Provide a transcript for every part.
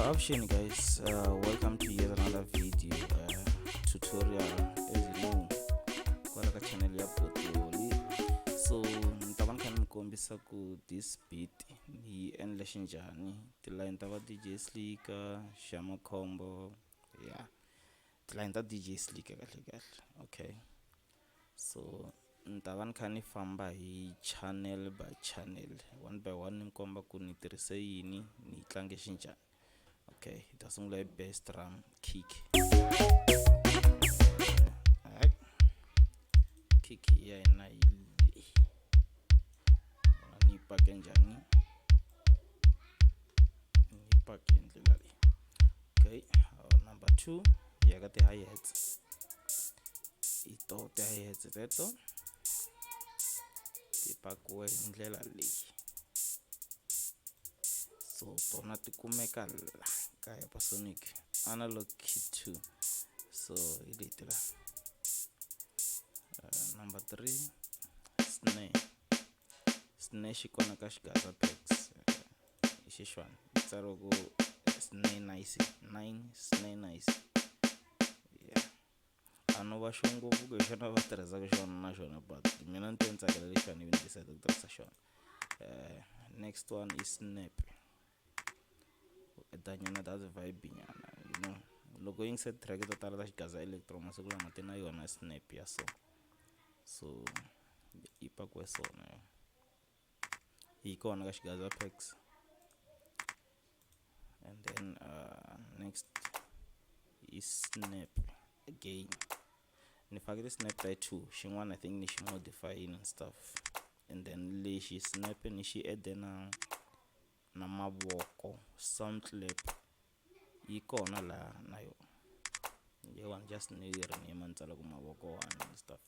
Avuxeni guys, welcome to yet another video tutorial. As you know, kwala ka channel ya Botoli. So ni ta va ni kha ni mi kombisa ku this beat yi endle xinjhani, tilayini ta va DJ Slika, Shama Combo, yeah, tilayini ta DJ Slika kahle kahle. Okay, so ni ta va ni kha ni famba hi channel by channel, one by one, ni mi komba ku ni tirhise yini, ni yi tlange xinjhani. Okay, hi ta sungula hi bass drum kick. Alright, kick ya hina hi leyi. Ni yi pake njhani? Ni yi pake hi ndlela leyi. Okay, number 2 ya ka ti-hi-hats, hi to ti-hi-hats teto ti pakiwe hi ndlela leyi. So tona ti kumeka la ka Hypersonic Analog Kit 2. So hi leti la. Number 3, snare. Snare xi kona ka Xigaza Packs, hi xexwani tsariwa ku snare nice 9 snare nice. Yeah, a no va xo ngopfu ku hi xona va tirhisaka xona na xona, but mina ni te ni tsakela lexiwani, ivi ni decide ku tirhisa xona. Next one is snap, u nyana that vibe nyana, you know, loko yingise track to tala ta Xigaza Electro masiku lama ti na yona snap ya so. So yi pakiwe sona, yi kona ka Xigaza Packs. And then next is snap again. Ni fake ti-snap ta 2, xin'wana I think ni xi modifyini and stuff, and then lexi snap ni xi add na mavoko sound clip yi kona laha na yona leyiwani, just ni yi rename, ni tsala ku mavoko one and stuff.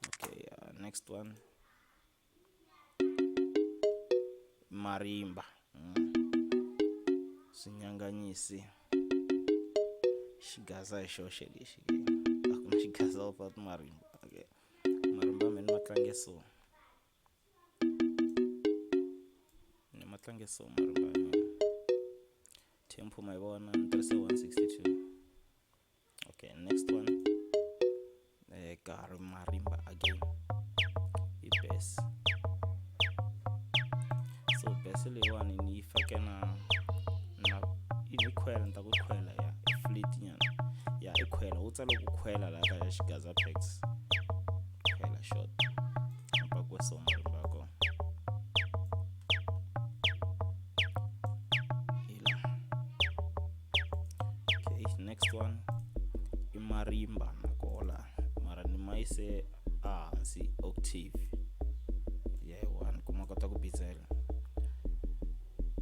Okay, next one, marimba, swinyanganyisi, xigaza hi xoxe lexi ke, a ku na xigaza without marimba. Okay, marimba ya mina ni ma tlange so, ni ma tlange so marimba ya mina. Tempo ma yi vona, ni tirhise 162. Okay, next one, karhi marimba again, i bass. So bass leyiwani ni yi fake na i ni khwela, ni ta ku khwela ya i flat nyana ya i khwela, wu tsala ku khwela laha ka Xigaza Packs, khwela short, a pakiwe so marimba ya kona. Hi la. Okay, next one i marimba nakola, mara ni ma yise ehansi octave ya yi one ku ma kota ku bitsela.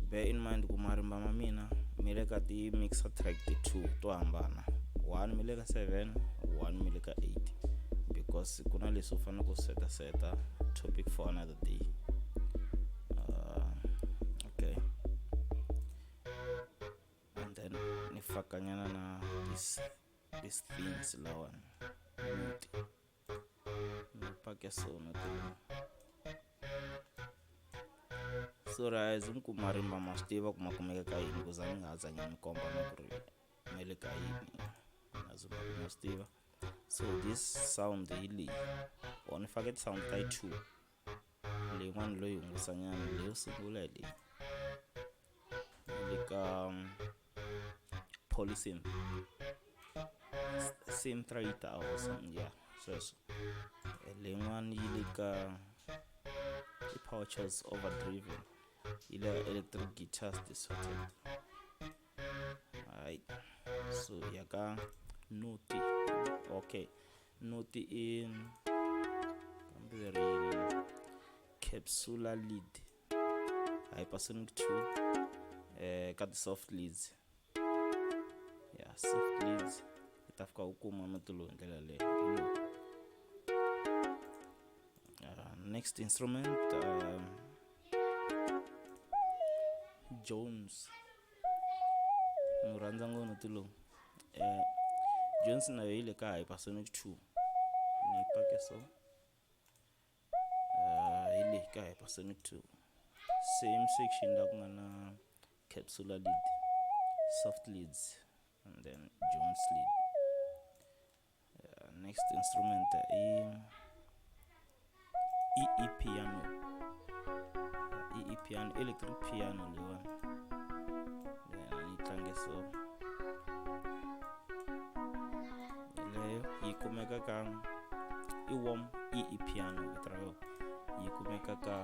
Bear in mind ku marimba ma mina mi le ka ti-mixer track ti-2 to hambana, one mi le ka 7, one mi le ka 8, because ku na leswi u fanele ku seta seta, topic for another day. Okay, and then ni fakanyana na these things lawani, noti ni pake so noti. Sorry guys, mi ku marimba ma swi tiva ku ma kumeka ka yini, ku za ni nga ha zangi ni komba na ku ri ma le ka yini, na ma swi tiva. So this sound hi leyi, or ni fake ti-sound ta yi 2, leyin'wana loyi hungusanyana, leyo sungula hi leyi, yi le ka Polysynth Synthrator or something, yeah, sweswo. Leyin'wana yi le ka i Power Choice Overdriven, yi le Electric Guitars Distorted. Right, so ya ka noti. Okay, noti i kambe ri capsula lead, Hypersonic 2, ka ti soft leads, yeah, soft leads. ta fika u kuma muti lowu hi ndlela leyo hi lowu. Next instrument, Jones. Ni wu rhandza ngopfu muti lowu. Jones na yo yi le ka Hypersonic 2. Ni yi pake so. Hi leyi ka Hypersonic 2. Same section la ku nga na capsular lead, soft leads, and then Jones lead. Next instrument i EE piano. EE piano, electric piano leyiwani. Then yi tlange so. Leyo yi kumeka ka i warm EE piano vito ra yona. Yi kumeka ka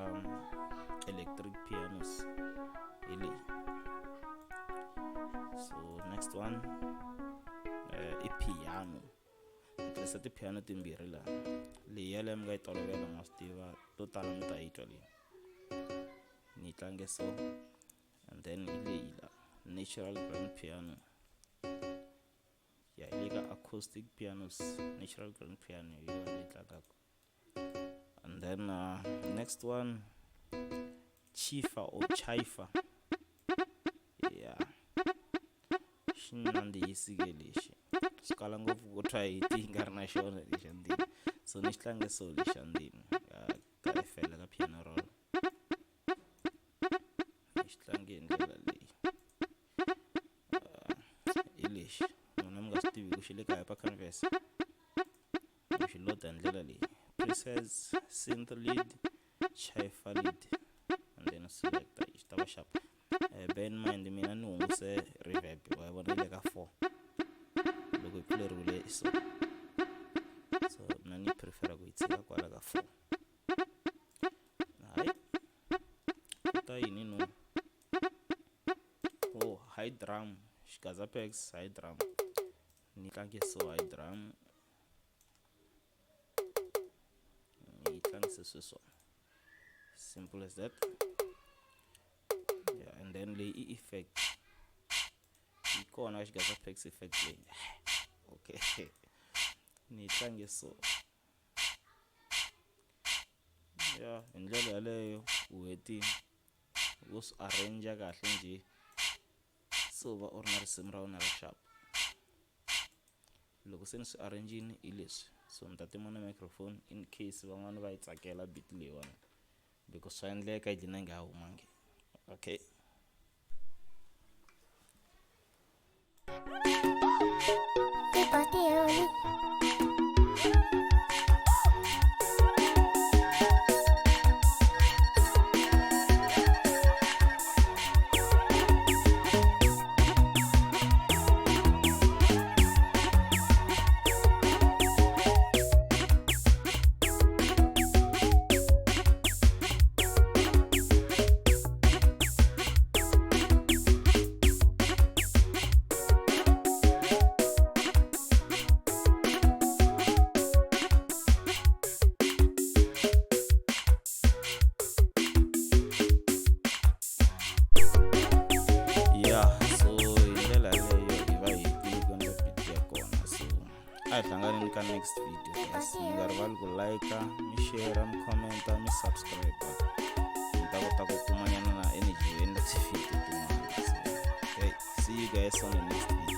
electric pianos hi leyi. So next one i piano. Ni tirhisa ti-piano timbirhi laha. Leyi yaleyo mi nga yi tolovela ma swi tiva to tala mi ta yi twa leyi. Ni yi tlange so and then hi leyi la natural grand piano. Ya hi le ka acoustic pianos, natural grand piano hi yona leyi tlangaka. And then next one, Chifa or Chaifa. Yeah. Xi nandzihisi ke lexi. Swi kala ngopfu ku twa hi ti nga ri na xona lexa ndzeni. So ni xi tlange so lexa ndzeni ka efela ka piano roll. Ni xi tlange hi ndlela leyi. Hi lexi n'wina mi nga swi tivi ku xi le ka Hyper Canvas. U xi loda hi ndlela leyi. Presets, synth lead, Chaifa lead, and then select xi ta va sharp. Bear in mind mina ni hunguse reverb wa yi vona yi le ka 4 loko yi pfuleriwile so. So mina ni prefer ku yi tshika kwala ka 4. Hayi ku ta yini no? Oh, high drum, Xigaza Packs high drum. Ni tlange so high drum. Ni yi tlangise sweswo. Simple as that. Yeah, and then leyi i effect. Yi kona Xigaza Packs effect leyi. Okay. Ni yi tlange so. Ya hi ndlela yaleyo u hetile. Wo swi arrange kahle njhe se u va u ri na risimu ra wena ra sharp. Loko se ni swi arrange-ini hi leswi so ni ta tima na microphone in case van'wani va yi tsakela beat leyiwani because swa endleka yi dlina yi nga ha humangi. Okay. Ya so hi ndlela yaleyo hi va hi hetile ku endla beat ya kona. So a hi hlanganeni ka next video guys. Mi nga rivali ku like, mi share, mi comment, mi subscribe. Mi ta kota ku kumanyana na energy yo endla ti-video tin'wana. So hey, see you guys on the next video.